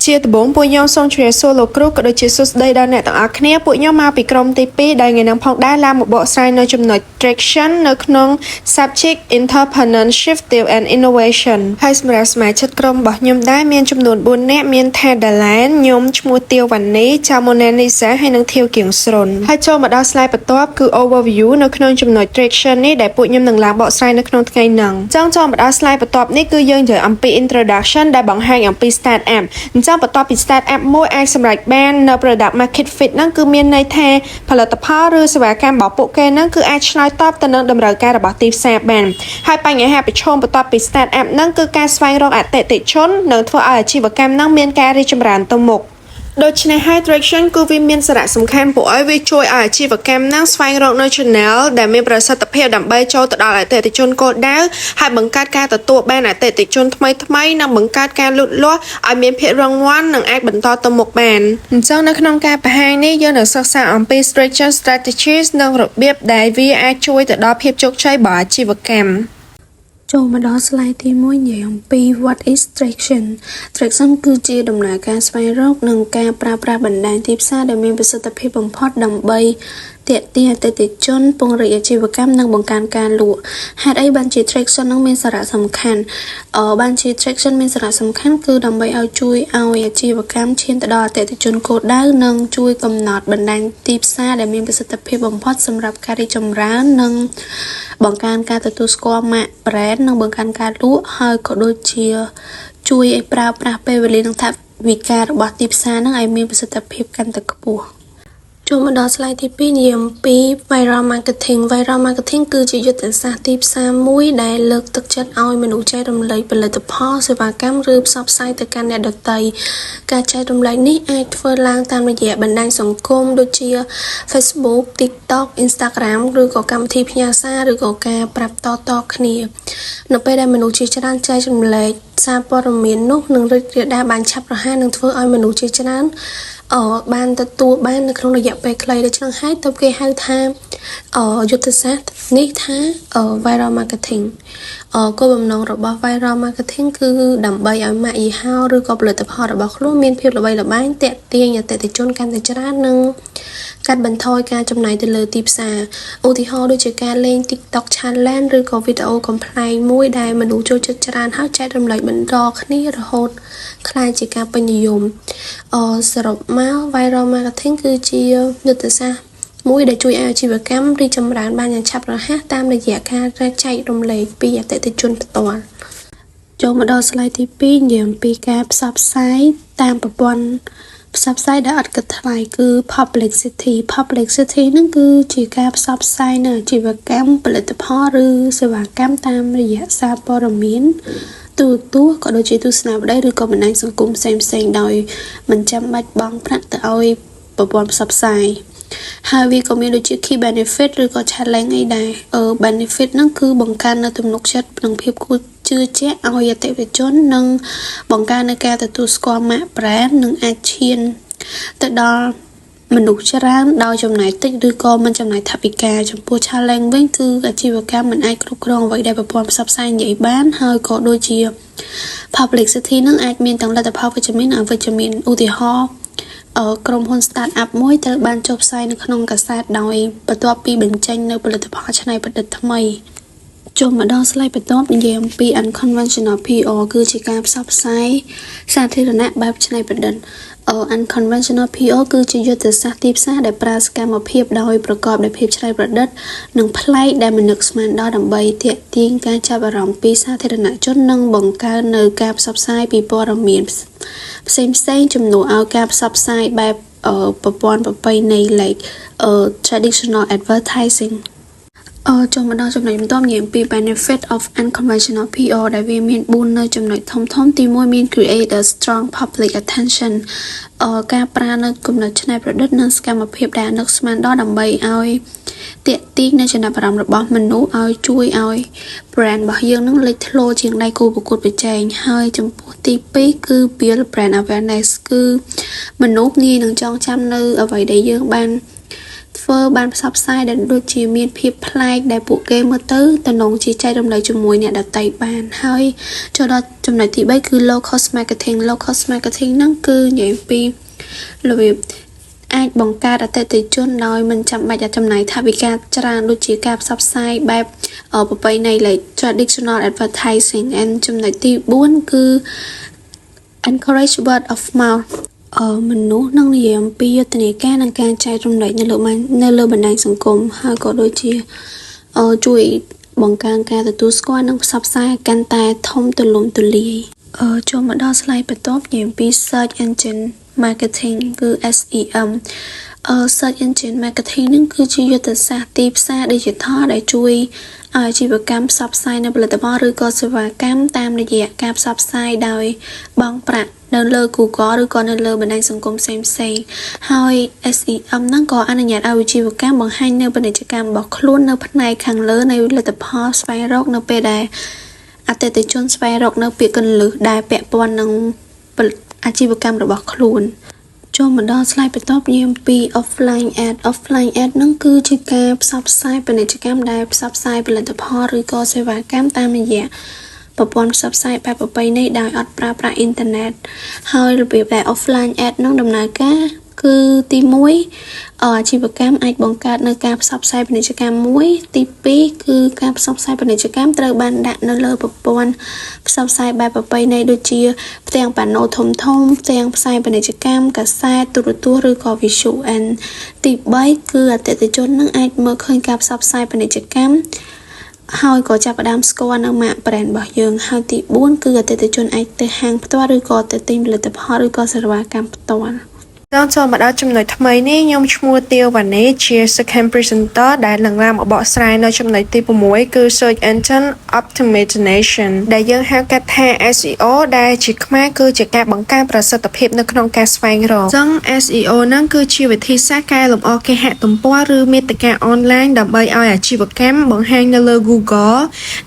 ជាដំបូងពួកខ្ញុំសូមជម្រាបសួរលោកគ្រូក៏ដូចជាសួស្តីដល់អ្នកទាំងអស់គ្នាពួកខ្ញុំមកពីក្រុមទី2ដែលថ្ងៃនេះផងដែរឡើងមកបកស្រាយនៅចំណុច traction នៅក្នុង subject entrepreneurship and innovation ហើយសម្រាប់សមាជិកក្រុមរបស់ខ្ញុំដែរមានចំនួន4នាក់មានថាដាឡានខ្ញុំឈ្មោះទាវវ៉ានីចៅម៉ូណានីសាហើយនិងធាវគៀងស្រុនហើយចូលមកដល់ slide បន្ទាប់គឺ overview នៅក្នុងចំណុច traction នេះដែលពួកខ្ញុំនឹងឡើងបកស្រាយនៅក្នុងថ្ងៃហ្នឹងអញ្ចឹងចូលមកដល់ slide បន្ទាប់នេះគឺយើងនិយាយអំពី introduction ដែលបង្ហាញអំពី start up អញ្ចឹងបន្ទាប់ពី start up មួយអាចសម្រេចបាននៅ product market fit ហ្នឹងគឺមានន័យថាផលិតផលឬសេវាកម្មរបស់ពួកគេហ្នឹងគឺអាចឆ្លើយតបទៅនឹងតម្រូវការរបស់ទីផ្សារបានហើយបញ្ហាប្រឈមបន្ទាប់ពី start up ហ្នឹងគឺការស្វែងរកអតិថិជននិងធ្វើឲ្យអាជីវកម្មហ្នឹងមានការរីកចម្រើនទៅមុខដូច្នេះហើយ traction គឺវាមានសារៈសំខាន់ព្រោះឲ្យវាជួយឲ្យអាជីវកម្មហ្នឹងស្វែងរកនៅ channel ដែលមានប្រសិទ្ធភាពដើម្បីចូលទៅដល់អតិថិជនគោលដៅហើយបង្កើតការទទួលបានអតិថិជនថ្មីថ្មីនិងបង្កើតការលូតលាស់ឲ្យមានភាពរឹងមាំនិងអាចបន្តទៅមុខបានអញ្ចឹងនៅក្នុងការបង្ហាញនេះយើងនឹងសិក្សាអំពី traction strategies និងរបៀបដែលវាអាចជួយទៅដល់ភាពជោគជ័យរបស់អាជីវកម្ម ចូលមកដល់ slide ទី1និយាយអំពី what is traction. Traction គឺជាដំណើរការស្វែងរកនិងការប្រើប្រាស់បណ្ដាញទីផ្សារដែលមានប្រសិទ្ធភាពបំផុតដើម្បីទាក់ទាញអតិថិជនពង្រីកអាជីវកម្មនិងបង្កើនការលក់ហេតុអីបានជា traction នឹងមានសារៈសំខាន់អឺបានជា traction មានសារៈសំខាន់គឺដើម្បីឲ្យជួយឲ្យអាជីវកម្មឈានទៅដល់អតិថិជនគោលដៅនិងជួយកំណត់បណ្ដាញទីផ្សារដែលមានប្រសិទ្ធភាពបំផុតសម្រាប់ការរីកចម្រើននិងបង្កើនការទទួលស្គាល់ម៉ាក brand និងបង្កើនការលក់ហើយក៏ដូចជាជួយឲ្យប្រើប្រាស់ពេលវេលានិងថវិការបស់ទីផ្សារនឹងឲ្យមានប្រសិទ្ធភាពកាន់តែខ្ពស់ចូលមកដល់ slide ទី2និយាយអំពី viral marketing. Viral marketing គឺជាយុទ្ធសាស្ត្រទីផ្សារមួយដែលលើកទឹកចិត្តឲ្យមនុស្សចែករំលែកផលិតផលសេវាកម្មឬផ្សព្វផ្សាយទៅកាន់អ្នកដទៃការចែករំលែកនេះអាចធ្វើឡើងតាមរយៈបណ្ដាញសង្គមដូចជា Facebook, TikTok, Instagram ឬក៏កម្មវិធីផ្ញើសារឬក៏ការប្រាប់តៗគ្នានៅពេលដែលមនុស្សជាច្រើនចែករំលែកសារព័ត៌មាននោះនឹងរីករាលដាលបានឆាប់រហ័សនិងធ្វើឲ្យមនុស្សជាច្រើនអបានទទួលបាននៅក្នុងរយៈពេលខ្លីដូច្នោះហើយទើបគេហៅថាយុទ្ធសាស្ត្រនេះថា viral marketing គោលបំណងរបស់ viral marketing គឺដើម្បីឲ្យម៉ាកយីហោឬក៏ផលិតផលរបស់ខ្លួនមានភាពល្បីល្បាញទាក់ទាញអតិថិជនកាន់តែច្រើននិងកាត់បន្ថយការចំណាយទៅលើទីផ្សារឧទាហរណ៍ដូចជាការលេង TikTok Challenge ឬក៏វីដេអូកំប្លែងមួយដែលមនុស្សចូលចិត្តច្រើនហើយចែករំលែកបន្តគ្នារហូតក្លាយជាការពេញនិយមអសរុបមក viral marketing គឺជាយុទ្ធសាស្ត្រមួយដែលជួយឲ្យអាជីវកម្មរីកចម្រើនបានយ៉ាងឆាប់រហ័សតាមរយៈការចែករំលែកពីអតិថិជនផ្ទាល់ចូលមកដល់ slide ទី2និយាយអំពីការផ្សព្វផ្សាយតាមប្រព័ន្ធផ្សព្វផ្សាយដែលអត់គិតថ្លៃគឺ publicity. Publicity ហ្នឹងគឺជាការផ្សព្វផ្សាយនៅអាជីវកម្មផលិតផលឬសេវាកម្មតាមរយៈសារព័ត៌មានទូរទស្សន៍ក៏ដូចជាទស្សនាវដ្តីឬក៏បណ្ដាញសង្គមផ្សេងៗដោយមិនចាំបាច់បង់ប្រាក់ទៅឲ្យប្រព័ន្ធផ្សព្វផ្សាយហើយវាក៏មានដូចជា key benefit ឬក៏ challenge អីដែរអឺ benefit ហ្នឹងគឺបង្កើននៅទំនុកចិត្តនិងភាពគួរជឿជាក់ឲ្យអតិថិជននិងបង្កើននៅការទទួលស្គាល់ម៉ាក brand និងអាចឈានទៅដល់មនុស្សច្រើនដោយចំណាយតិចឬក៏មិនចំណាយថវិកាចំពោះ challenge វិញគឺអាជីវកម្មមិនអាចគ្រប់គ្រងអ្វីដែលប្រព័ន្ធផ្សព្វផ្សាយនិយាយបានហើយក៏ដូចជា publicity នឹងអាចមានទាំងលទ្ធផលវិជ្ជមាននិងអវិជ្ជមានឧទាហរណ៍ក្រុមហ៊ុន start up មួយត្រូវបានចុះផ្សាយនៅក្នុងកាសែតដោយបន្ទាប់ពីបញ្ចេញនៅផលិតផលច្នៃប្រឌិតថ្មីចូលមកដល់ slide បន្ទាប់និយាយអំពី unconventional PR គឺជាការផ្សព្វផ្សាយសាធារណៈបែបច្នៃប្រឌិត unconventional PR គឺជាយុទ្ធសាស្ត្រទីផ្សារដែលប្រើសកម្មភាពដោយប្រកបដោយភាពច្នៃប្រឌិតនិងប្លែកដែលមិននឹកស្មានដល់ដើម្បីទាក់ទាញការចាប់អារម្មណ៍ពីសាធារណជននិងបង្កើននៅការផ្សព្វផ្សាយពីព័ត៌មានផ្សេងផ្សេងជំនួសឲ្យការផ្សព្វផ្សាយបែបប្រព័ន្ធប្រពៃណី like traditional advertising. អឺចូលមកដល់ចំណុចបន្ទាប់និយាយអំពី benefit of unconventional PR ដែលវាមាន4នៅចំណុចធំធំទី1មាន create a strong public attention អឺការប្រើនៅគំនិតច្នៃប្រឌិតនិងសកម្មភាពដែលនឹកស្មានដល់ដើម្បីឲ្យទាក់ទាញនៅចំណាប់អារម្មណ៍របស់មនុស្សឲ្យជួយឲ្យ brand របស់យើងនឹងលេចធ្លោជាងដៃគូប្រកួតប្រជែងហើយចំពោះទី2គឺ build brand awareness គឺមនុស្សងាយនឹងចងចាំនៅអ្វីដែលយើងបាន ធ្វើបានផ្សព្វផ្សាយដែលដូចជាមានភាពប្លែកដែលពួកគេមើលទៅតំណងជាចែករំលែកជាមួយអ្នកដទៃបានហើយចូលដល់ចំណុចទី3គឺ low cost marketing។ Low cost marketing ហ្នឹងគឺនិយាយពីរបៀបអាចបង្កើតអតិថិជនដោយមិនចាំបាច់ចំណាយថវិកាច្រើនដូចជាការផ្សព្វផ្សាយបែបប្រពៃណី like traditional advertising។ And ចំណុចទី4គឺ encourage word of mouth។ មនុស្សនឹងនិយាយអំពីយុទ្ធនាការនិងការចែករំលែកនៅលើបណ្ដាញសង្គមហើយក៏ដូចជាជួយបង្កើនការទទួលស្គាល់និងផ្សព្វផ្សាយឲ្យកាន់តែធំទូលំទូលាយ។ចូលមកដល់ slide បន្ទាប់និយាយអំពី search engine marketing គឺ SEM។ Search engine marketing នឹងគឺជាយុទ្ធសាស្ត្រទីផ្សារ digital ដែលជួយឲ្យអាជីវកម្មផ្សព្វផ្សាយនូវផលិតផលឬក៏សេវាកម្មតាមរយៈការផ្សព្វផ្សាយដោយបង់ប្រាក់នៅលើ Google ឬក៏នៅលើបណ្ដាញសង្គមផ្សេងៗហើយ SEM ហ្នឹងក៏អនុញ្ញាតឲ្យអាជីវកម្មបង្ហាញនូវពាណិជ្ជកម្មរបស់ខ្លួននៅផ្នែកខាងលើនៃលទ្ធផលស្វែងរកនៅពេលដែលអតិថិជនស្វែងរកនៅពាក្យគន្លឹះដែលពាក់ព័ន្ធនឹងអាជីវកម្មរបស់ខ្លួនចូលមកដល់ slide បន្ទាប់និយាយអំពី offline ad។ Offline ad ហ្នឹងគឺជាការផ្សព្វផ្សាយពាណិជ្ជកម្មដែលផ្សព្វផ្សាយផលិតផលឬក៏សេវាកម្មតាមរយៈប្រព័ន្ធផ្សព្វផ្សាយបែបប្រពៃណីដោយអត់ប្រើប្រាស់អ៊ីនធឺណិតហើយរបៀបដែល offline ad ហ្នឹងដំណើរការគឺទី1អាជីវកម្មអាចបង្កើតនៅការផ្សព្វផ្សាយពាណិជ្ជកម្មមួយទី2គឺការផ្សព្វផ្សាយពាណិជ្ជកម្មត្រូវបានដាក់នៅលើប្រព័ន្ធផ្សព្វផ្សាយបែបប្រពៃណីដូចជាផ្ទាំងប៉ាណូធំធំផ្ទាំងផ្សាយពាណិជ្ជកម្មកាសែតទូរទស្សន៍ឬក៏ visual and ទី3គឺអតិថិជននឹងអាចមើលឃើញការផ្សព្វផ្សាយពាណិជ្ជកម្មហើយក៏ចាប់ផ្ដើមស្គាល់នៅម៉ាក brand របស់យើងហើយទី4គឺអតិថិជនអាចទៅហាងផ្ទាល់ឬក៏ទៅទិញផលិតផលឬក៏សេវាកម្មផ្ទាល់។ ដល់ចូលមកដល់ចំណុចថ្មីនេះខ្ញុំឈ្មោះទាវវ៉ានីជា second presenter ដែលនឹងឡើងមកបកស្រាយនៅចំណុចទី6គឺ search engine optimization ដែលយើងហៅកាត់ថា SEO ដែលជាខ្មែរគឺជាការបង្កើនប្រសិទ្ធភាពនៅក្នុងការស្វែងរក។ចឹង SEO ហ្នឹងគឺជាវិធីសាស្ត្រកែលម្អគេហទំព័រឬមាតិកាអនឡាញដើម្បីឲ្យអាជីវកម្មបង្ហាញនៅលើ Google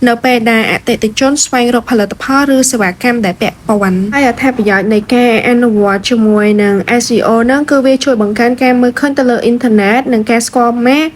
នៅពេលដែលអតិថិជនស្វែងរកផលិតផលឬសេវាកម្មដែលពាក់ព័ន្ធហើយអត្ថប្រយោជន៍នៃការអនុវត្តជាមួយនឹង SEO ហ្នឹងគឺវាជួយបង្កើនការមើលឃើញទៅលើអ៊ីនធឺណិតនិងការស្គាល់ម៉ាក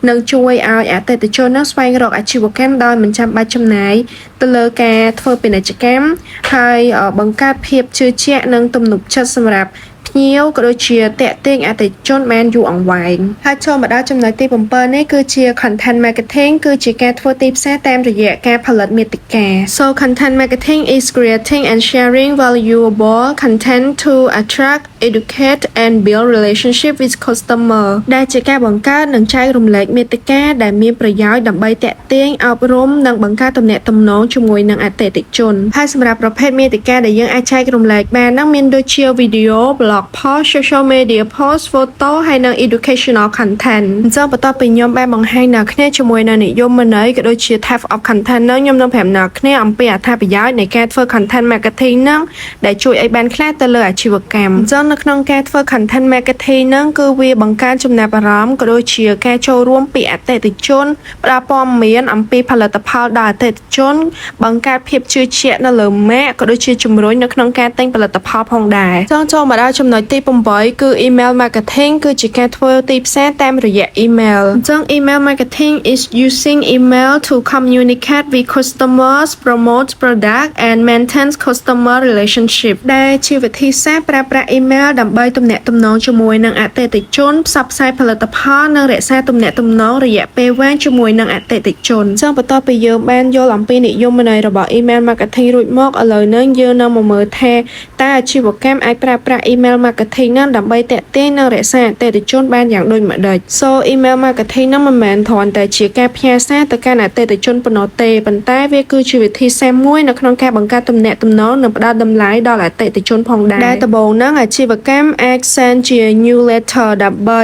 និងជួយឲ្យអតិថិជនហ្នឹងស្វែងរកអាជីវកម្មដោយមិនចាំបាច់ចំណាយទៅលើការធ្វើពាណិជ្ជកម្មហើយបង្កើតភាពជឿជាក់និងទំនុកចិត្តសម្រាប់ភ្ញៀវក៏ដូចជាតាក់ទាញអតិថិជនបានយូរអង្វែងហើយចូលមកដល់ចំណុចទី7នេះគឺជា content marketing គឺជាការធ្វើទីផ្សារតាមរយៈការផលិតមាតិកា So content marketing is creating and sharing valuable content to attract, educate and build relationship with customer ដែលជាការបង្កើតនិងចែករំលែកមាតិកាដែលមានប្រយោជន៍ដើម្បីតាក់ទាញអប់រំនិងបង្កើតទំនាក់ទំនងជាមួយនឹងអតិថិជនហើយសម្រាប់ប្រភេទមាតិកាដែលយើងអាចចែករំលែកបានហ្នឹងមានដូចជា video, blog post, social media post, photo ហើយនិង educational content។ អញ្ចឹងបន្ទាប់ពីខ្ញុំបានបង្ហាញអ្នកគ្នាជាមួយនឹងនិយមន័យក៏ដូចជា type of content ហ្នឹងខ្ញុំនឹងប្រាប់អ្នកគ្នាអំពីអត្ថប្រយោជន៍នៃការធ្វើ content marketing ហ្នឹងដែលជួយឲ្យបានខ្លះទៅលើអាជីវកម្មអញ្ចឹងនៅក្នុងការធ្វើ content marketing ហ្នឹងគឺវាបង្កើនចំណាប់អារម្មណ៍ក៏ដូចជាការចូលរួមពីអតិថិជនផ្ដល់ព័ត៌មានអំពីផលិតផលដល់អតិថិជន បង្កើតភាពជឿជាក់នៅលើម៉ាកក៏ដូចជាជំរុញនៅក្នុងការទិញផលិតផលផងដែរចង់ចូលមកដល់ចំណុចទី8គឺ email marketing គឺជាការធ្វើទីផ្សារតាមរយៈ email។ អញ្ចឹង email marketing is using email to communicate with customers, promote product and maintain customer relationship ដែលជាវិធីសាស្ត្រប្រើប្រាស់ email ដើម្បីទំនាក់ទំនងជាមួយនឹងអតិថិជនផ្សព្វផ្សាយផលិតផលនិងរក្សាទំនាក់ទំនងរយៈពេលវែងជាមួយនឹងអតិថិជនអញ្ចឹងបន្ទាប់ពីយើងបានយល់អំពីនិយមន័យរបស់ email marketing រួចមកឥឡូវនេះយើងនឹងមកមើលថាតើអាជីវកម្មអាចប្រើប្រាស់ email marketing ហ្នឹងដើម្បីទាក់ទាញនិងរក្សាអតិថិជនបានយ៉ាងដូចម្តេច So email marketing ហ្នឹងមិនមែនគ្រាន់តែជាការផ្ញើសារទៅកាន់អតិថិជនប៉ុណ្ណោះទេប៉ុន្តែវាគឺជាវិធីសាស្ត្រមួយនៅក្នុងការបង្កើតទំនាក់ទំនងនិងផ្ដល់តម្លៃដល់អតិថិជនផងដែរដែលដំបូងហ្នឹងអាជីវកម្មអាច send ជា newsletter ដើម្បី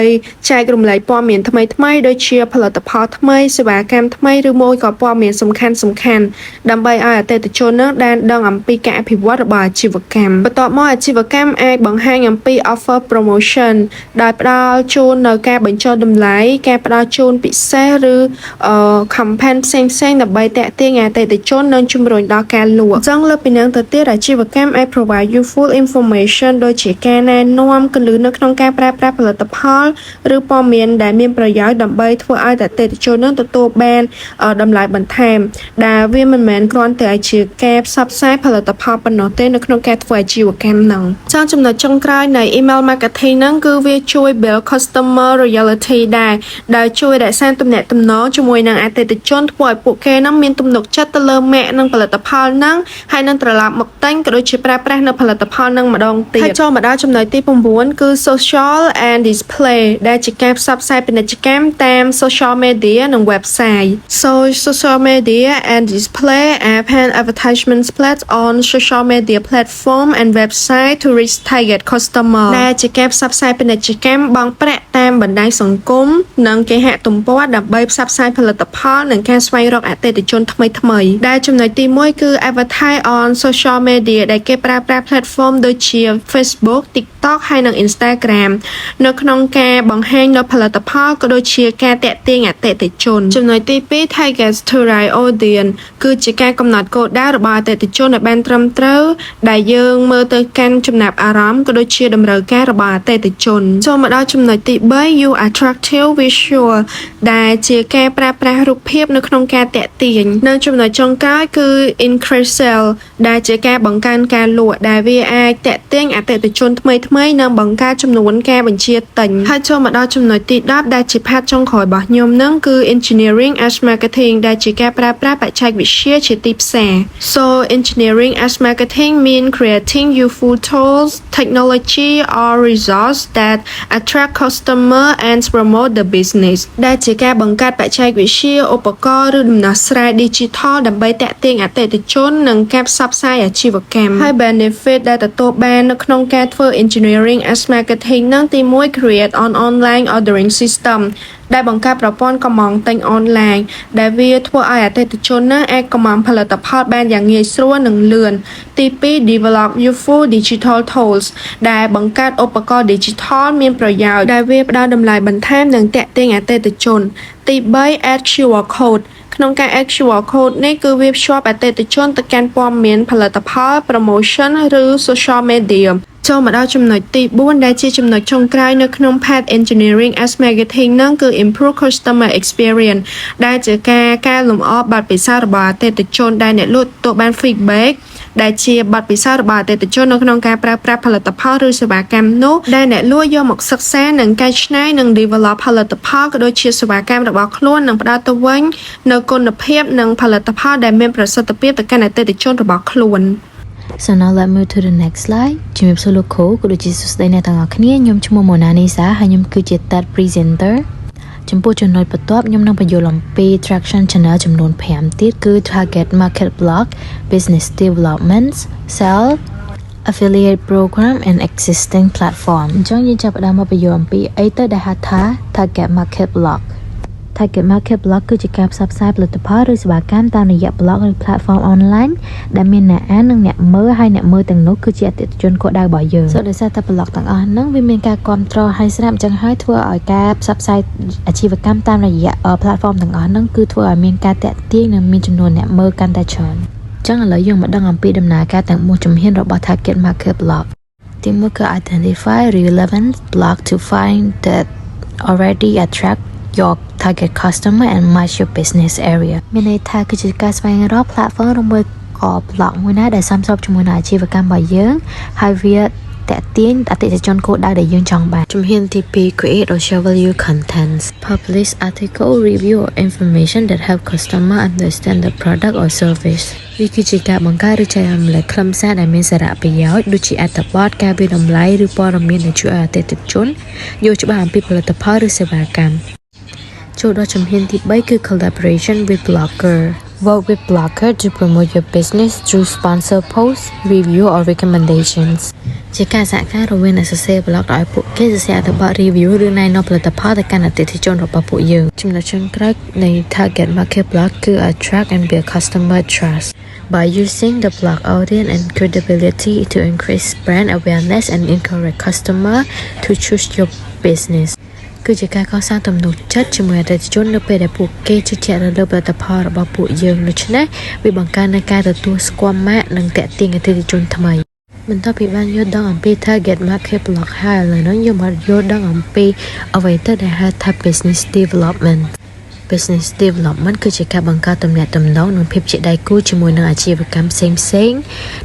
ចែករំលែកព័ត៌មានថ្មីៗដូចជាផលិតផលថ្មីសេវាកម្មថ្មីឬមួយក៏ព័ត៌មានសំខាន់ៗដើម្បីឲ្យអតិថិជននឹងបានដឹងអំពីការអភិវឌ្ឍរបស់អាជីវកម្មបន្ទាប់មកអាជីវកម្មអាចបង្ហាញ អំពី offer promotion ដោយផ្ដល់ជូននៅការបញ្ចុះតម្លៃការផ្ដល់ជូនពិសេសឬអឺ campaign ផ្សេងៗដើម្បីទាក់ទាញអតិថិជននិងជំរុញដល់ការលក់អញ្ចឹងលើពីនឹងទៅទៀតអាជីវកម្មអាច provide useful information ដូចជាការណែនាំគន្លឹះនៅក្នុងការប្រើប្រាស់ផលិតផលឬព័ត៌មានដែលមានប្រយោជន៍ដើម្បីធ្វើឲ្យអតិថិជននឹងទទួលបានតម្លៃបន្ថែមដែលវាមិនមែនគ្រាន់តែជាការផ្សព្វផ្សាយផលិតផលប៉ុណ្ណោះទេនៅក្នុងការធ្វើអាជីវកម្មហ្នឹងចង់ចំណុចចុងក្រោយនៃ email marketing ហ្នឹងគឺវាជួយ build customer loyalty ដែរដែលជួយរក្សាទំនាក់ទំនងជាមួយនឹងអតិថិជនធ្វើឲ្យពួកគេហ្នឹងមានទំនុកចិត្តទៅលើម៉ាកនិងផលិតផលហ្នឹងហើយនឹងត្រឡប់មកទិញក៏ដូចជាប្រើប្រាស់នៅផលិតផលហ្នឹងម្ដងទៀតហើយចូលមកដល់ចំណុចទី9គឺ social and display ដែលជាការផ្សព្វផ្សាយពាណិជ្ជកម្មតាម social media និង website. So social media and display are paid advertisement placed on social media platform and website to reach target customer ដែលជាការផ្សព្វផ្សាយពាណិជ្ជកម្មបង់ប្រាក់តាមបណ្ដាញសង្គមនិងគេហទំព័រដើម្បីផ្សព្វផ្សាយផលិតផលនិងការស្វែងរកអតិថិជនថ្មីៗដែលចំណុចទី1គឺ advertise on social media ដែលគេប្រើប្រាស់ platform ដូចជា Facebook, TikTok ហើយនិង Instagram នៅក្នុងការបង្ហាញនូវផលិតផលក៏ដូចជាការទាក់ទាញអតិថិជនចំណុចទី2 target to right audience គឺជាការកំណត់គោលដៅរបស់អតិថិជនឲ្យបានត្រឹមត្រូវដែលយើងមើលទៅកាន់ចំណាប់អារម្មណ៍ក៏ដូចជាតម្រូវការរបស់អតិថិជនចូលមកដល់ចំណុចទី3 use attractive visual ដែលជាការប្រើប្រាស់រូបភាពនៅក្នុងការទាក់ទាញនិងចំណុចចុងក្រោយគឺ increase sale ដែលជាការបង្កើនការលក់ដែលវាអាចទាក់ទាញអតិថិជនថ្មីៗនិងបង្កើនចំនួនការបញ្ជាទិញហើយចូលមកដល់ចំណុចទី10ដែលជា part ចុងក្រោយរបស់ខ្ញុំនឹងគឺ engineering as marketing ដែលជាការប្រើប្រាស់បច្ចេកវិទ្យាជាទីផ្សារ So engineering as marketing mean creating useful tools, technology or resource that attract customer and promote the business ដែលជាការបង្កើតបច្ចេកវិទ្យាឧបករណ៍ឬដំណោះស្រាយ digital ដើម្បីទាក់ទាញអតិថិជននិងការផ្សព្វផ្សាយអាជីវកម្មហើយ benefit ដែលទទួលបាននៅក្នុងការធ្វើ engineering as marketing នឹងទី1 create on online ordering system ដែលបង្កើតប្រព័ន្ធកម្មង់ទិញអនឡាញដែលវាធ្វើឲ្យអតិថិជននឹងអាចកម្មង់ផលិតផលបានយ៉ាងងាយស្រួលនិងលឿនទី2 develop useful digital tools ដែលបង្កើតឧបករណ៍ digital មានប្រយោជន៍ដែលវាផ្ដល់តម្លៃបន្ថែមនិងទាក់ទាញអតិថិជនទី3 add QR code ក្នុងការ add QR code នេះគឺវាភ្ជាប់អតិថិជនទៅកាន់ព័ត៌មានផលិតផល promotion ឬ social media ចូលមកដល់ចំណុចទី4ដែលជាចំណុចចុងក្រោយនៅក្នុង part engineering as marketing ហ្នឹងគឺ improve customer experience ដែលជាការកែលម្អបទពិសោធន៍របស់អតិថិជនដែលអ្នកលក់ទទួលបាន feedback ដែលជាបទពិសោធន៍របស់អតិថិជននៅក្នុងការប្រើប្រាស់ផលិតផលឬសេវាកម្មនោះដែលអ្នកលក់យកមកសិក្សានិងកែច្នៃនិង develop ផលិតផលក៏ដូចជាសេវាកម្មរបស់ខ្លួននិងផ្ដល់ទៅវិញនូវគុណភាពនិងផលិតផលដែលមានប្រសិទ្ធភាពទៅកាន់អតិថិជនរបស់ខ្លួន So now let's move to the next slide. ជំរាបសួរលោកគ្រូក៏ដូចជាសួស្តីអ្នកទាំងអស់គ្នាខ្ញុំឈ្មោះម៉ូណានីសាហើយខ្ញុំគឺជា third presenter ចំពោះចំណុចបន្ទាប់ខ្ញុំនឹងពន្យល់អំពី traction channel ចំនួន5ទៀតគឺ target market blog, business development, sell, affiliate program and existing platform. អញ្ចឹងយើងចាប់ផ្ដើមមកពន្យល់អំពីអីទៅដែលហៅថា target market blog. Target Market Blog គឺជាការផ្សព្វផ្សាយផលិតផលឬសេវាកម្មតាមរយៈ blog ឬ platform online ដែលមានអ្នកអាននិងអ្នកមើលហើយអ្នកមើលទាំងនោះគឺជាអតិថិជនគោលដៅរបស់យើង So ដោយសារតែ blog ទាំងអស់ហ្នឹងវាមានការគ្រប់គ្រងឲ្យស្រាប់អញ្ចឹងហើយធ្វើឲ្យការផ្សព្វផ្សាយអាជីវកម្មតាមរយៈ platform ទាំងអស់ហ្នឹងគឺធ្វើឲ្យមានការទាក់ទាញនិងមានចំនួនអ្នកមើលកាន់តែច្រើនអញ្ចឹងឥឡូវយើងមកដឹងអំពីដំណើរការទាំងមួយជំហានរបស់ Target Market Blog. ទីមួយគឺ identify relevant blog to find that already attract your target customer and match your business area. មានន័យថាគឺជាការស្វែងរក platform ឬមួយក៏ blog មួយណាដែលសមស្របជាមួយនឹងអាជីវកម្មរបស់យើងហើយវាទាក់ទាញអតិថិជនគោលដៅដែលយើងចង់បានជំហានទី2 create or share value contents, publish article, review or information that help customer understand the product or service. វាគឺជាការបង្កើតឬចែករំលែកខ្លឹមសារដែលមានសារៈប្រយោជន៍ដូចជាអត្ថបទការវាយតម្លៃឬព័ត៌មានដែលជួយឲ្យអតិថិជនយល់ច្បាស់អំពីផលិតផលឬសេវាកម្មចូលដល់ជំហានទី3គឺ collaboration with blogger. Work with blogger to promote your business through sponsor posts, review or recommendations. ជាការសហការរវាងអ្នកសរសេរ blog ដោយឲ្យពួកគេសរសេរអត្ថបទ review ឬណែនាំផលិតផលទៅកាន់អតិថិជនរបស់ពួកយើងចំណុចចុងក្រោយនៃ target market blog គឺ attract and build customer trust by using the blog audience and credibility to increase brand awareness and encourage customer to choose your business. គឺជាការកសាងទំនុកចិត្តជាមួយអតិថិជននៅពេលដែលពួកគេជឿជាក់ទៅលើផលិតផលរបស់ពួកយើងដូច្នេះវាបង្កើននូវការទទួលស្គាល់ម៉ាកនិងទាក់ទាញអតិថិជនថ្មីបន្ទាប់ពីបានយល់ដឹងអំពី target market blog ហើយឥឡូវនេះយើងមកយល់ដឹងអំពីអ្វីទៅដែលហៅថា business development. Business development គឺជាការបង្កើតទំនាក់ទំនងនិងភាពជាដៃគូជាមួយនឹងអាជីវកម្មផ្សេងៗ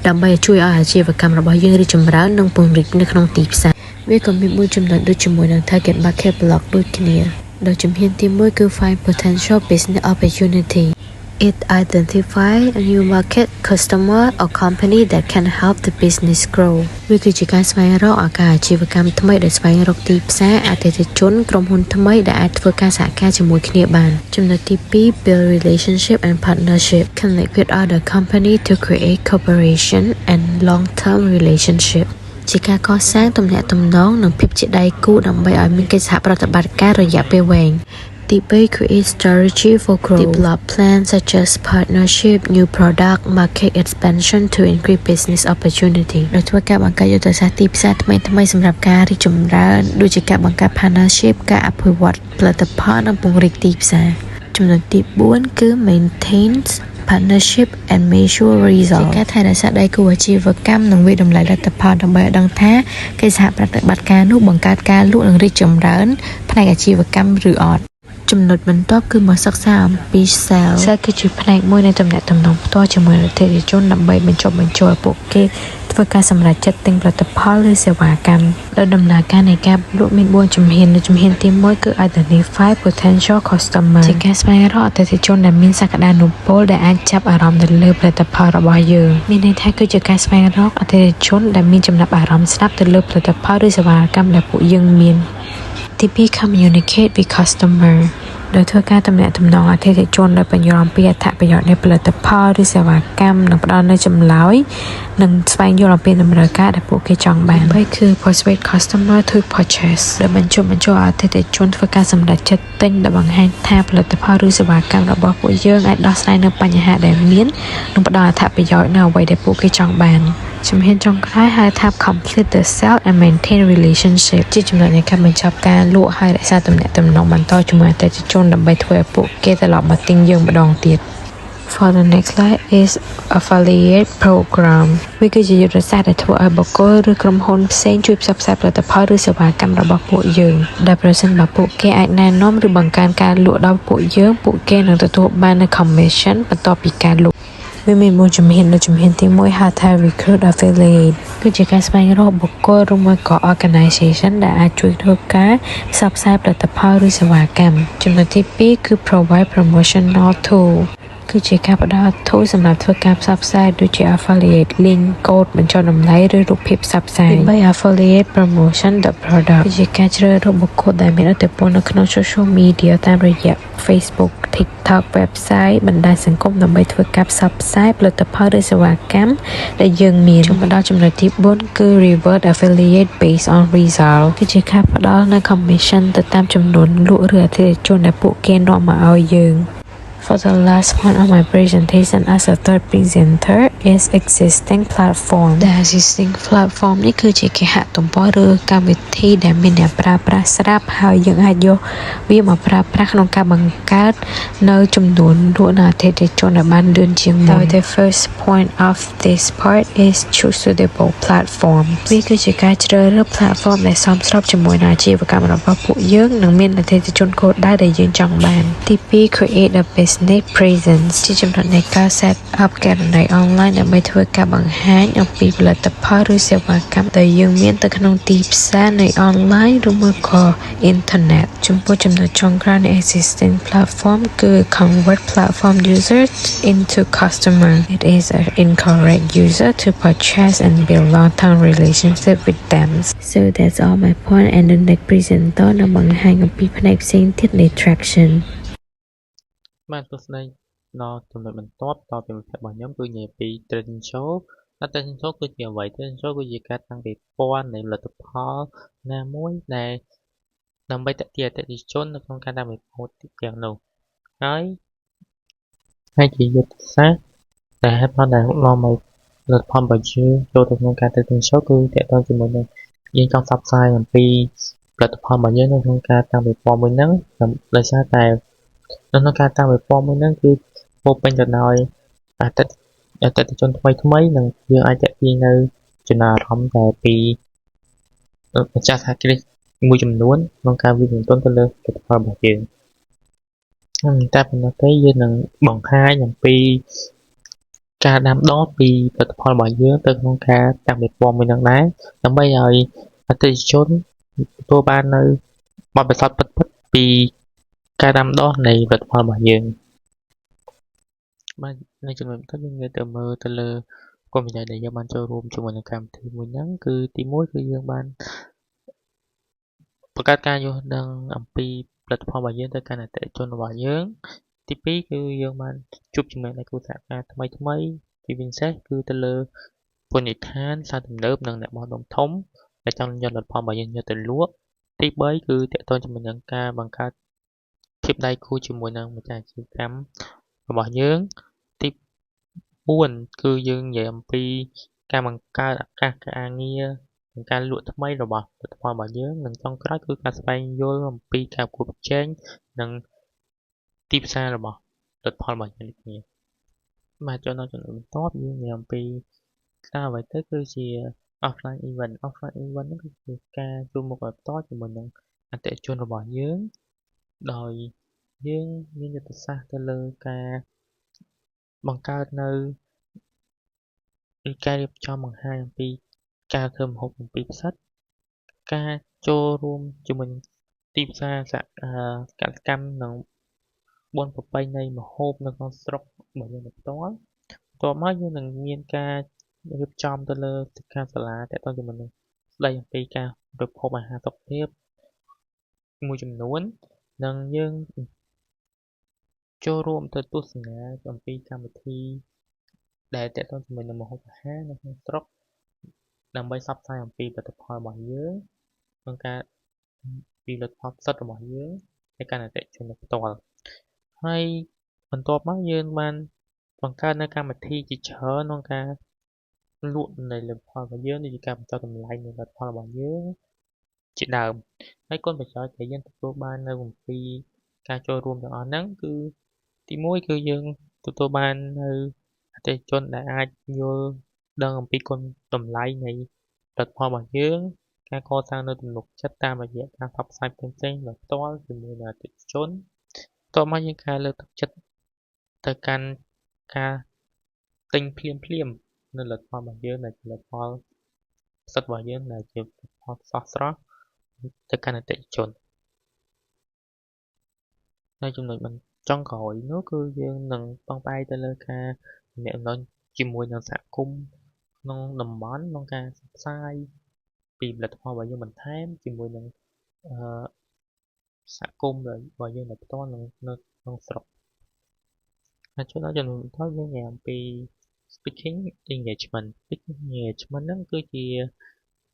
ដើម្បីជួយឲ្យអាជីវកម្មរបស់យើងរីកចម្រើននិងពង្រីកនៅក្នុងទីផ្សារវាក៏មានមួយចំណុចដូចជាមួយនឹង target market blog ដូចគ្នាដោយជំហានទី1គឺ find potential business opportunity. It identify a new market, customer or company that can help the business grow. វាគឺជាការស្វែងរកឱកាសអាជីវកម្មថ្មីដោយស្វែងរកទីផ្សារអតិថិជនក្រុមហ៊ុនថ្មីដែលអាចធ្វើការសហការជាមួយគ្នាបានចំណុចទី2 build relationship and partnership. Connect with other company to create cooperation and long term relationship. ជាការកសាងទំនាក់ទំនងនិងភាពជាដៃគូដើម្បីឲ្យមានកិច្ចសហប្រតិបត្តិការរយៈពេលវែងទី3 create strategy for growth. Develop plans such as partnership, new product, market expansion to increase business opportunity. ដោយធ្វើការបង្កើតយុទ្ធសាស្ត្រទីផ្សារថ្មីៗសម្រាប់ការរីកចម្រើនដូចជាការបង្កើត partnership ការអភិវឌ្ឍផលិតផលនិងពង្រីកទីផ្សារចំណុចទី4គឺ maintains partnership and measure result. ជាការថែរក្សាដៃគូអាជីវកម្មនិងវាយតម្លៃលទ្ធផលដើម្បីឲ្យដឹងថាកិច្ចសហប្រតិបត្តិការនោះបង្កើតការលក់និងរីកចម្រើនផ្នែកអាជីវកម្មឬអត់ចំណុចបន្ទាប់គឺមកសិក្សាអំពី sales. Sales គឺជាផ្នែកមួយនៃទំនាក់ទំនងផ្ទាល់ជាមួយអតិថិជនដើម្បីបញ្ចុះបញ្ចូលឲ្យពួកគេធ្វើការសម្រេចចិត្តទិញផលិតផលឬសេវាកម្មដោយដំណើរការនៃការលក់មាន4ជំហាននៅជំហានទី1គឺ identify potential customer ជាការស្វែងរកអតិថិជនដែលមានសក្តានុពលដែលអាចចាប់អារម្មណ៍ទៅលើផលិតផលរបស់យើងមានន័យថាគឺជាការស្វែងរកអតិថិជនដែលមានចំណាប់អារម្មណ៍ស្រាប់ទៅលើផលិតផលឬសេវាកម្មដែលពួកយើងមានទី2 communicate with customer ដោយធ្វើការទំនាក់ទំនងអតិថិជនដោយពន្យល់អំពីអត្ថប្រយោជន៍នៃផលិតផលឬសេវាកម្មនិងផ្ដល់នូវចម្លើយនិងស្វែងយល់អំពីតម្រូវការដែលពួកគេចង់បានបីគឺ persuade customer to purchase ដែលបញ្ចុះបញ្ចូលអតិថិជនធ្វើការសម្រេចចិត្តទិញដែលបង្ហាញថាផលិតផលឬសេវាកម្មរបស់ពួកយើងអាចដោះស្រាយនូវបញ្ហាដែលមាននិងផ្ដល់អត្ថប្រយោជន៍នៅអ្វីដែលពួកគេចង់បានជំហានចុងក្រោយហៅថា complete the sale and maintain relationship ជាចំណុចនៃការបញ្ចប់ការលក់ហើយរក្សាទំនាក់ទំនងបន្តជាមួយអតិថិជនដើម្បីធ្វើឲ្យពួកគេត្រឡប់មកទិញយើងម្ដងទៀត For the next slide is affiliate program. វាគឺជាយុទ្ធសាស្ត្រដែលធ្វើឲ្យបុគ្គលឬក្រុមហ៊ុនផ្សេងជួយផ្សព្វផ្សាយផលិតផលឬសេវាកម្មរបស់ពួកយើងដែលប្រសិនបើពួកគេអាចណែនាំឬបង្កើនការលក់ដល់ពួកយើងពួកគេនឹងទទួលបាននូវ commission បន្ទាប់ពីការលក់វាមានមួយជំហាននៅជំហានទី1ហៅថា recruit affiliate គឺជាការស្វែងរកបុគ្គលឬមួយក៏ organization ដែលអាចជួយធ្វើការផ្សព្វផ្សាយផលិតផលឬសេវាកម្មចំណុចទី2គឺ provide promotional tool គឺជាការផ្ដល់ tool សម្រាប់ធ្វើការផ្សព្វផ្សាយដូចជា affiliate link កូដបញ្ចុះតម្លៃឬរូបភាពផ្សព្វផ្សាយទី3 affiliate promotion the product គឺជាការជ្រើសរើសបុគ្គលដែលមានឥទ្ធិពលនៅក្នុង social media តាមរយៈ Facebook, TikTok, website បណ្ដាញសង្គមដើម្បីធ្វើការផ្សព្វផ្សាយផលិតផលឬសេវាកម្មដែលយើងមានចូលមកដល់ចំណុចទី4គឺ reward affiliate based on result គឺជាការផ្ដល់នូវ commission ទៅតាមចំនួនលក់ឬអតិថិជនដែលពួកគេនាំមកឲ្យយើង For the last part of my presentation as a third presenter is existing platform. The existing platform នេះគឺជាគេហទំព័រឬកម្មវិធីដែលមានអ្នកប្រើប្រាស់ស្រាប់ហើយយើងអាចយកវាមកប្រើប្រាស់ក្នុងការបង្កើតនៅចំនួនលក់នៅអតិថិជនឲ្យបានលឿនជាងមុន The first point of this part is choose suitable platform. វាគឺជាការជ្រើសរើស platform ដែលសមស្របជាមួយនឹងអាជីវកម្មរបស់ពួកយើងនិងមានអតិថិជនគោលដៅដែលយើងចង់បានទី2 create a business presence ជាចំណុចនៃការ set up គណនី online ដើម្បីធ្វើការបង្ហាញអំពីផលិតផលឬសេវាកម្មដែលយើងមានទៅក្នុងទីផ្សារនៃ online ឬមួយក៏ internet ចំពោះចំណុចចុងក្រោយនៃ existing platform គឺ convert platform users into customer. It is encourage user to purchase and build long-term relationship with them. So that's all my point, and the next presenter នឹងបង្ហាញអំពីផ្នែកផ្សេងទៀតនៃ traction. បាទសួស្តី ដល់ចំណុចបន្ទាប់តពីមិត្តភក្តិរបស់ខ្ញុំគឺនិយាយពី Trading Show តើ Trading Show គឺជាអ្វី Trading Show គឺជាការតាំងពិព័រណ៍នៃផលិតផលណាមួយដែលដើម្បីទាក់ទាញអតិថិជននៅក្នុងការតាំងពិព័រណ៍ទាំងនោះហើយហើយជាយុទ្ធសាស្ត្រដែលហេតុផលដែលនាំឲ្យផលិតផលរបស់យើងចូលទៅក្នុងការ Trading Show គឺទាក់ទងជាមួយនឹងយើងចង់ផ្សព្វផ្សាយអំពីផលិតផលរបស់យើងនៅក្នុងការតាំងពិព័រណ៍មួយហ្នឹងដោយសារតែនៅក្នុងការតាំងពិព័រណ៍មួយហ្នឹងគឺពោពេញទៅដោយអតិអតិថិជនថ្មីថ្មីនិងយើងអាចទាក់ទាញនៅចំណារអារម្មណ៍តែពីម្ចាស់សហគ្រាសមួយចំនួនក្នុងការវិនិយោគទុនទៅលើផលិតផលរបស់យើងហើយតែប៉ុណ្ណោះទេយើងនឹងបង្ហាញអំពីការដាំដុះពីផលិតផលរបស់យើងទៅក្នុងការតាំងពិព័រណ៍មួយនឹងដែរដើម្បីឲ្យអតិថិជនទទួលបាននៅបទពិសោធន៍ពិតៗពីការដាំដុះនៃផលិតផលរបស់យើងបាទនៅចំណុចបន្ទាប់យើងងាកទៅមើលទៅលើគុណប្រយោជន៍ដែលយើងបានចូលរួមជាមួយនឹងកម្មវិធីមួយហ្នឹងគឺទីមួយគឺយើងបានបង្កើតការយល់ដឹងអំពីផលិតផលរបស់យើងទៅកាន់អតិថិជនរបស់យើងទីពីរគឺយើងបានជួបជាមួយដៃគូសហការថ្មីថ្មីជាពិសេសគឺទៅលើពន្ធដ្ឋានផ្សារទំនើបនិងអ្នកបោះដុំធំដែលចង់យកផលិតផលរបស់យើងយកទៅលក់ទី3គឺទាក់ទងជាមួយនឹងការបង្កើតភាពដៃគូជាមួយនឹងម្ចាស់អាជីវកម្មរបស់យើងទី4គឺយើងនិយាយអំពីការបង្កើតឱកាសការងារនិងការលក់ថ្មីរបស់ផលិតផលរបស់យើងនិងចុងក្រោយគឺការស្វែងយល់អំពីការប្រកួតប្រជែងនិងទីផ្សាររបស់ផលិតផលរបស់យើងដូចគ្នាបាទចូលដល់ចំណុចបន្ទាប់យើងនិយាយអំពីតើអ្វីទៅគឺជា offline event offline event ហ្នឹងគឺជាការជួបមុខដោយផ្ទាល់ជាមួយនឹងអតិថិជនរបស់យើងដោយយើងមានយុទ្ធសាស្ត្រទៅលើការបង្កើតនៅឬការរៀបចំបង្ហាញអំពីការធ្វើម្ហូបអំពីផ្សិតការចូលរួមជាមួយទីផ្សារសហកសិកម្មនិងបុណ្យប្រពៃណីម្ហូបនៅក្នុងស្រុករបស់យើងផ្ទាល់បន្ទាប់មកយើងនឹងមានការរៀបចំទៅលើសិក្ខាសាលាទាក់ទងជាមួយនឹងស្ដីអំពីការបរិភោគអាហារសុខភាពមួយចំនួននិងយើងចូលរួមទៅទស្សនាអំពីកម្មវិធីដែលទាក់ទងជាមួយនឹងម្ហូបអាហារនៅក្នុងស្រុកដើម្បីផ្សព្វផ្សាយអំពីផលិតផលរបស់យើងក្នុងការពីផលិតផលផ្សិតរបស់យើងទៅកាន់អតិថិជនផ្ទាល់ហើយបន្ទាប់មកយើងបានបង្កើតនៅកម្មវិធីជាច្រើនក្នុងការលក់នៃផលិតផលរបស់យើងដូចជាការបញ្ចុះតម្លៃនៃផលិតផលរបស់យើងជាដើមហើយគុណប្រយោជន៍ដែលយើងទទួលបាននៅអំពីការចូលរួមទាំងអស់ហ្នឹងគឺទីមួយគឺយើងទទួលបាននៅអតិថិជនដែលអាចយល់ដឹងអំពីគុណតម្លៃនៃផលិតផលរបស់យើងការកសាងនូវទំនុកចិត្តតាមរយៈការផ្សព្វផ្សាយផ្សេងៗដោយផ្ទាល់ជាមួយនឹងអតិថិជនបន្ទាប់មកយើងការលើកទឹកចិត្តទៅកាន់ការទិញភ្លាមភ្លាមនៅផលិតផលរបស់យើងដែលផលិតផលផ្សិតរបស់យើងដែលជាផលិតផលស្រស់ស្រស់ទៅកាន់អតិថិជននៅចំណុចបន្ចុងក្រោយនោះគឺយើងនឹងពឹងផ្អែកទៅលើការទំនាក់ទំនងជាមួយនឹងសហគមន៍ក្នុងតំបន់ក្នុងការផ្សព្វផ្សាយពីផលិតផលរបស់យើងបន្ថែមជាមួយនឹងអឺសហគមន៍របស់យើងដោយផ្ទាល់នៅក្នុងស្រុកហើយចូលដល់ចំណុចបន្ទាប់យើងនិយាយអំពី speaking engagement speaking engagement ហ្នឹងគឺជា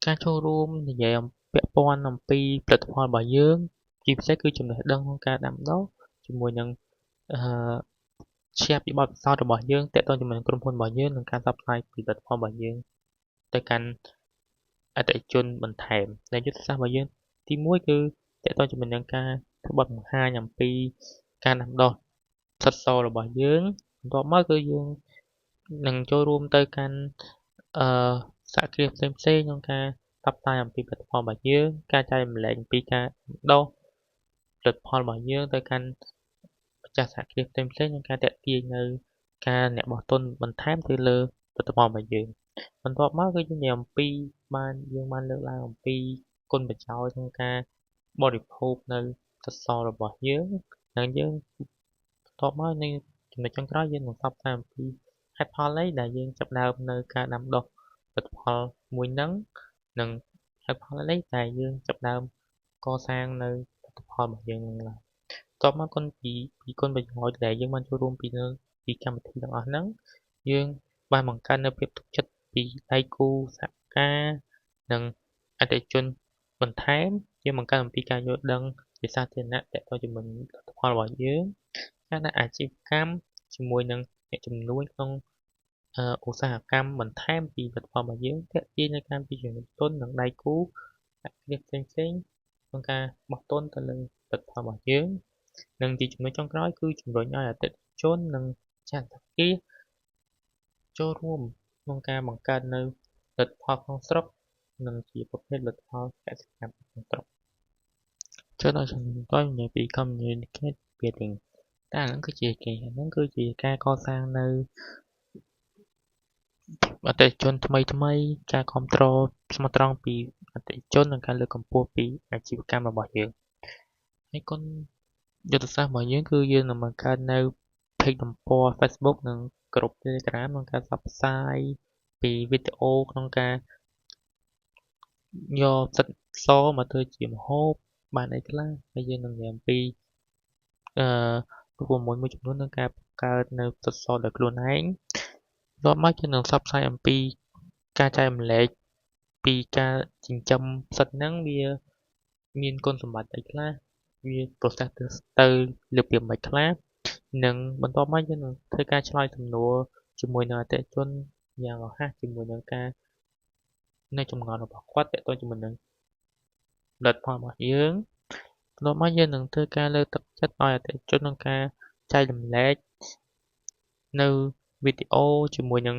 ការចូលរួមនិយាយពាក់ព័ន្ធអំពីផលិតផលរបស់យើងជាពិសេសគឺចំណេះដឹងក្នុងការដាំដុះជាមួយនឹងអឺ share ពីបទពិសោធន៍របស់យើងទាក់ទងជាមួយនឹងក្រុមហ៊ុនរបស់យើងនិងការផ្សព្វផ្សាយពីផលិតផលរបស់យើងទៅកាន់អតិថិជនបន្ថែមដែលយុទ្ធសាស្ត្ររបស់យើងទីមួយគឺទាក់ទងជាមួយនឹងការធ្វើបទបង្ហាញអំពីការដាំដុះផ្សិតសរបស់យើងបន្ទាប់មកគឺយើងនឹងចូលរួមទៅកាន់អឺសហគ្រាសផ្សេងផ្សេងក្នុងការផ្សព្វផ្សាយអំពីផលិតផលរបស់យើងការចែករំលែកអំពីការដាំដុះផលិតផលរបស់យើងទៅកាន់ម្ចាស់សហគ្រាសផ្សេងផ្សេងក្នុងការទាក់ទាញនៅការអ្នកបោះទុនបន្ថែមទៅលើផលិតផលរបស់យើងបន្ទាប់មកគឺយើងនិយាយអំពីបានយើងបានលើកឡើងអំពីគុណប្រយោជន៍ក្នុងការបរិភោគនៅផ្សិតសរបស់យើងនិងយើងបន្ទាប់មកនៅចំណុចចុងក្រោយយើងនឹងផ្សព្វផ្សាយអំពីហេតុផលអីដែលយើងចាប់ដើមនៅការដាំដុះផលិតផលមួយហ្នឹងនិងហេតុផលអីដែលយើងចាប់ដើមកសាងនៅផលិតផលរបស់យើងនឹងឡើងបន្ទាប់មកគុណពីពីគុណប្រយោជន៍ដែលយើងបានចូលរួមពីនៅ ពីកម្មវិធីទាំងអស់ហ្នឹងយើងបានបង្កើតនូវភាពទុកចិត្តពីដៃគូសហការនិងអតិថិជនបន្ថែមយើងបង្កើតអំពីការយល់ដឹងជាសាធារណៈទាក់ទងជាមួយនឹងផលិតផលរបស់យើងការដាក់អាជីវកម្មជាមួយនឹងអ្នកជំនួញក្នុងឧស្សាហកម្មបន្ថែមពីផលិតផលរបស់យើងទាក់ទាញនៅការពីជំនួញទុននិងដៃគូសហគ្រាសផ្សេងៗក្នុងការបោះទុនទៅលើផលិតផលរបស់យើងនិងជាចំណុចចុងក្រោយគឺជំរុញឲ្យអតិថិជននិងម្ចាស់ធនាគារចូលរួមក្នុងការបង្កើតនៅផលិតផលក្នុងស្រុកនិងជាប្រភេទផលិតផលកសិកម្មក្នុងស្រុកចូលដល់ចំណុចបន្ទាប់និយាយពី community building តើអាហ្នឹងគឺជាគេអាហ្នឹងគឺជាការកសាងនៅអតិថិជនថ្មីថ្មីការគ្រប់គ្រងស្មោះត្រង់ពីអតិថិជននិងការលើកកម្ពស់ពីអាជីវកម្មរបស់យើងហើយគុណយុទ្ធសាស្ត្ររបស់យើងគឺយើងនឹងបង្កើតនៅ page ទំព័រ Facebook និងក្រុម Telegram ក្នុងការផ្សព្វផ្សាយពីវីដេអូក្នុងការយកផ្សិតសមកធ្វើជាម្ហូបបានអីខ្លះហើយយើងនឹងនិយាយអំពីរូបមន្តមួយចំនួនក្នុងការបង្កើតនៅផ្សិតសដោយខ្លួនឯងបន្ទាប់មកយើងនឹងផ្សព្វផ្សាយអំពីការចែករំលែកពីការចិញ្ចឹមផ្សិតហ្នឹងវាមានគុណសម្បត្តិអីខ្លះវា process ទៅរបៀបម៉េចខ្លះនិងបន្ទាប់មកយើងនឹងធ្វើការឆ្លើយសំណួរជាមួយនឹងអតិថិជនយ៉ាងរហ័សជាមួយនឹងការនៅចម្ងល់របស់គាត់ទាក់ទងជាមួយនឹងផលិតផលរបស់យើងបន្ទាប់មកយើងនឹងធ្វើការលើកទឹកចិត្តឲ្យអតិថិជនក្នុងការចែករំលែកនៅវីដេអូជាមួយនឹង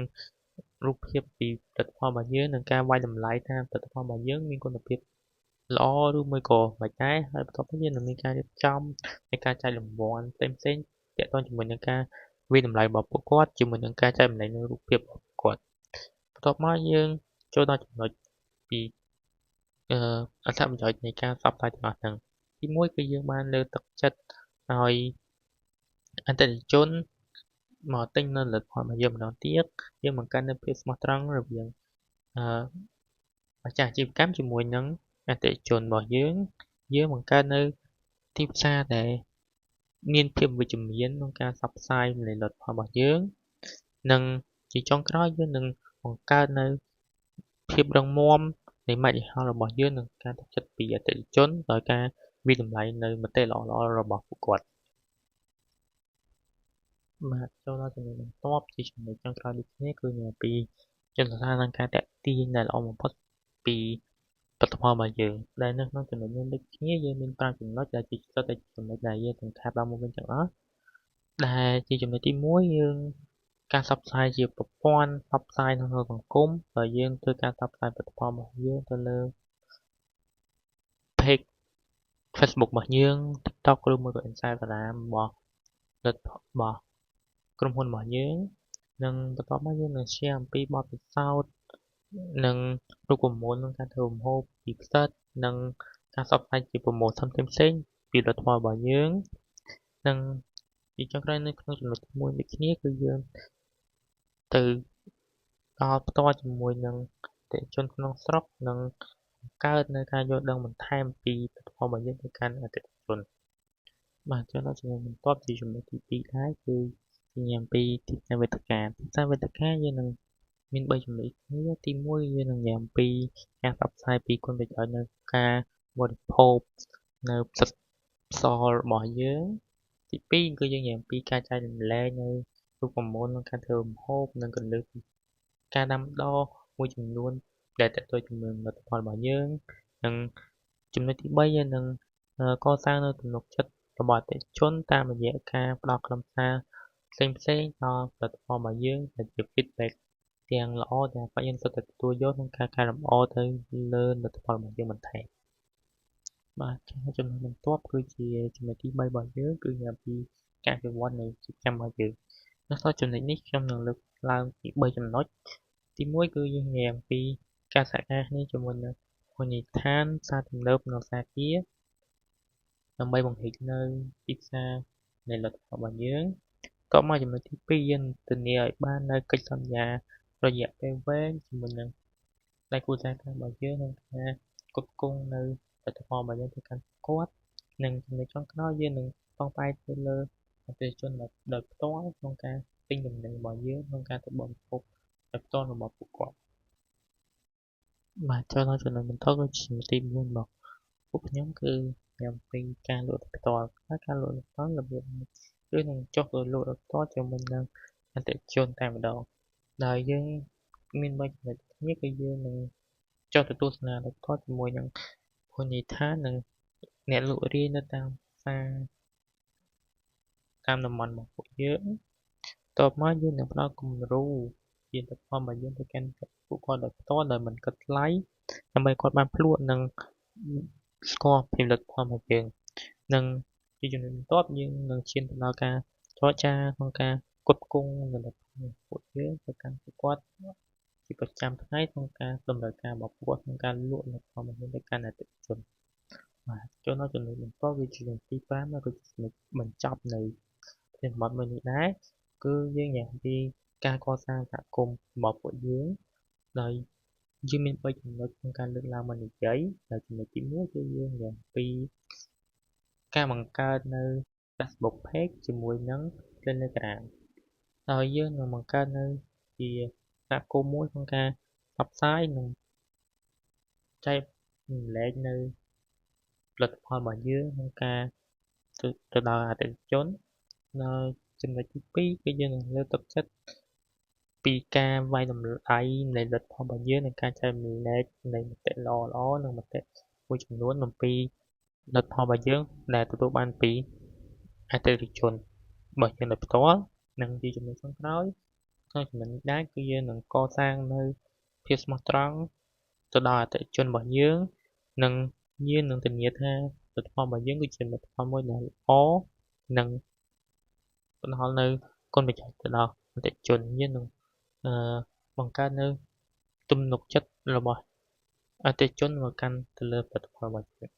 រូបភាពពីផលិតផលរបស់យើងនិងការវាយតម្លៃថាផលិតផលរបស់យើងមានគុណភាពល្អឬមួយក៏មិនដែរហើយបន្ទាប់មកយើងនឹងមានការរៀបចំនៃការចែករង្វាន់ផ្សេងៗទាក់ទងជាមួយនឹងការវាយតម្លៃរបស់ពួកគាត់ជាមួយនឹងការចែករំលែកនៅរូបភាពរបស់ពួកគាត់បន្ទាប់មកយើងចូលដល់ចំណុចពីអត្ថប្រយោជន៍នៃការផ្សព្វផ្សាយទាំងអស់ហ្នឹងទីមួយគឺយើងបានលើកទឹកចិត្តឲ្យអតិថិជនមកទិញនៅផលិតផលរបស់យើងម្ដងទៀតយើងបង្កើតនូវភាពស្មោះត្រង់រវាងម្ចាស់អាជីវកម្មជាមួយនឹងអតិថិជនរបស់យើងយើងបង្កើតនៅទីផ្សារដែលមានភាពវិជ្ជមានក្នុងការផ្សព្វផ្សាយផលិតផលរបស់យើងនិងជាចុងក្រោយយើងនឹងបង្កើតនៅភាពរឹងមាំនៃម៉ាកយីហោរបស់យើងនិងការទុកចិត្តពីអតិថិជនដោយការវាយតម្លៃនៅមតិល្អៗរបស់ពួកគាត់បាទចូលដល់ចំណុចបន្ទាប់ជាចំណុចចុងក្រោយដូចគ្នាគឺនិយាយពីយុទ្ធសាស្ត្រក្នុងការទាក់ទាញដែលល្អបំផុតពីផលិតផលរបស់យើងដែលនៅក្នុងចំណុចនេះដូចគ្នាយើងមាន5ចំណុចដែលជាសុទ្ធតែចំណុចដែលយើងសង្ខេបដល់មកវិញទាំងអស់ដែលជាចំណុចទី1យើងការផ្សព្វផ្សាយជាប្រព័ន្ធផ្សព្វផ្សាយក្នុងសង្គមដោយយើងធ្វើការផ្សព្វផ្សាយផលិតផលរបស់យើងទៅលើ page Facebook របស់យើង TikTok ឬមួយក៏ Instagram របស់ក្រុមហ៊ុនរបស់យើងនិងបន្ទាប់មកយើងនឹង share អំពីបទពិសោធន៍និងរូបមន្តក្នុងការធ្វើម្ហូបពីផ្សិតនិងការផ្សព្វផ្សាយជា promotion ផ្សេងៗពីផលិតផលរបស់យើងនិងជាចុងក្រោយនៅក្នុងចំណុចទី1ដូចគ្នាគឺយើងទៅដល់ផ្ទាល់ជាមួយនឹងអតិថិជនក្នុងស្រុកនិងបង្កើតនៅការយល់ដឹងបន្ថែមពីផលិតផលរបស់យើងទៅកាន់អតិថិជនបាទចូលដល់ចំណុចបន្ទាប់ជាចំណុចទី2ដែរគឺនិយាយអំពីទីផ្សារវេទិកាទីផ្សារវេទិកាយើងនឹងមាន3ចំណុចគ្នាទី1យើងនឹងនិយាយអំពីការផ្សព្វផ្សាយពីគុណប្រយោជន៍នៅការបរិភោគនៅផ្សិតសរបស់យើងទី2គឺយើងនិយាយអំពីការចែករំលែកនៅរូបមន្តក្នុងការធ្វើម្ហូបនិងគន្លឹះការដាំដុះមួយចំនួនដែលទាក់ទងជាមួយផលិតផលរបស់យើងនិងចំណុចទី3យើងនឹងកសាងនៅទំនុកចិត្តរបស់អតិថិជនតាមរយៈការផ្ដល់ខ្លឹមសារផ្សេងៗដល់ផលិតផលរបស់យើងដែលជា feedback ទាំងល្អទាំងអាក្រក់យើងសុទ្ធតែទទួលយកក្នុងការកែលម្អទៅលើផលិតផលរបស់យើងបន្ថែមបាទចំណុចបន្ទាប់គឺជាចំណុចទី3របស់យើងគឺនិយាយអំពីការអភិវឌ្ឍនៃអាជីវកម្មរបស់យើងនៅក្នុងចំណុចនេះខ្ញុំនឹងលើកឡើងពី3ចំណុចទី1គឺយើងនិយាយអំពីការសហការគ្នាជាមួយនឹងភោជនីយដ្ឋានផ្សារទំនើបនិងសាគារដើម្បីបង្រីកនៅទីផ្សារនៃផលិតផលរបស់យើងតមកចំណុចទី2យើងធានាឲ្យបាននៅកិច្ចសន្យារយៈពេលវែងជាមួយនឹងដៃគូសហការរបស់យើងក្នុងការផ្គត់ផ្គង់នៅផលិតផលរបស់យើងទៅកាន់គាត់និងចំណុចចុងក្រោយយើងនឹងពឹងផ្អែកទៅលើអតិថិជនដោយផ្ទាល់ក្នុងការ ទិញទំនិញរបស់យើងក្នុងការទៅបរិភោគដោយផ្ទាល់របស់ពួកគាត់បាទចូលដល់ចំណុចបន្តគឺជាចំណុចទី4របស់ពួកខ្ញុំគឺអំពីការលក់ដោយផ្ទាល់ហើយការលក់ដោយផ្ទាល់របៀបនេះគឺនឹងចុះទៅលក់ដោយផ្ទាល់ជាមួយនឹងអតិថិជនតែម្ដងដោយយើងមាន3ចំណុចនេះគឺយើងនឹងចុះទៅទស្សនាដោយផ្ទាល់ជាមួយនឹងភោជនីយដ្ឋាននិងអ្នកលក់រាយនៅតាមផ្សារតាមតំបន់របស់ពួកយើងតបមកយើងនឹងផ្ដល់គំរូជាផលិតផលរបស់យើងទៅកាន់ពួកគាត់ដោយផ្ទាល់ដោយមិនគិតថ្លៃដើម្បីគាត់បានភ្លក់និងស្គាល់ផលិតផលរបស់យើងនិងជាចំណុចបន្ទាប់យើងនឹងឈានទៅដល់ការចរចាក្នុងការផ្គត់ផ្គង់ផលិតផលពួកយើងទៅកាន់ពួកគាត់ជាប្រចាំថ្ងៃក្នុងការតម្រូវការរបស់ពួកគាត់ក្នុងការលក់ផលិតផលរបស់យើងទៅកាន់អតិថិជនបាទចូលដល់ចំណុចបន្ទាប់វាជាចំណុចទី5ហើយក៏ជាចំណុចបញ្ចប់នៃប្រធានបទមួយនេះដែរគឺយើងនិយាយអំពីការកសាងសហគមន៍របស់ពួកយើងដោយយើងមាន3ចំណុចក្នុងការលើកឡើងមកនិយាយដែលចំណុចទី1គឺយើងនិយាយអំពីការបង្កើតនៅ Facebook Page ជាមួយនឹង Telegram ដោយយើងនឹងបង្កើតនៅជាសហគមន៍មួយក្នុងការផ្សព្វផ្សាយនិងចែករំលែកនៅផលិតផលរបស់យើងក្នុងការទៅដល់អតិថិជនហើយចំណុចទី2គឺយើងនឹងលើកទឹកចិត្តពីការវាយតម្លៃនៃផលិតផលរបស់យើងនិងការចែករំលែកនៃមតិល្អៗនិងមតិមួយចំនួនអំពីផលិតផលរបស់យើងដែលទទួលបានពីអតិថិជនរបស់យើងដោយផ្ទាល់និងជាចំណុចចុងក្រោយក្នុងចំណុចនេះដែរគឺយើងនឹងកសាងនៅភាពស្មោះត្រង់ទៅដល់អតិថិជនរបស់យើងនិងយើងនឹងធានាថាផលិតផលរបស់យើងគឺជាផលិតផលមួយដែលល្អនិងផ្ដល់នៅគុណប្រយោជន៍ទៅដល់អតិថិជនយើងនឹងបង្កើតនៅទំនុកចិត្តរបស់អតិថិជនមកកាន់ទៅលើផលិតផលរបស់យើង។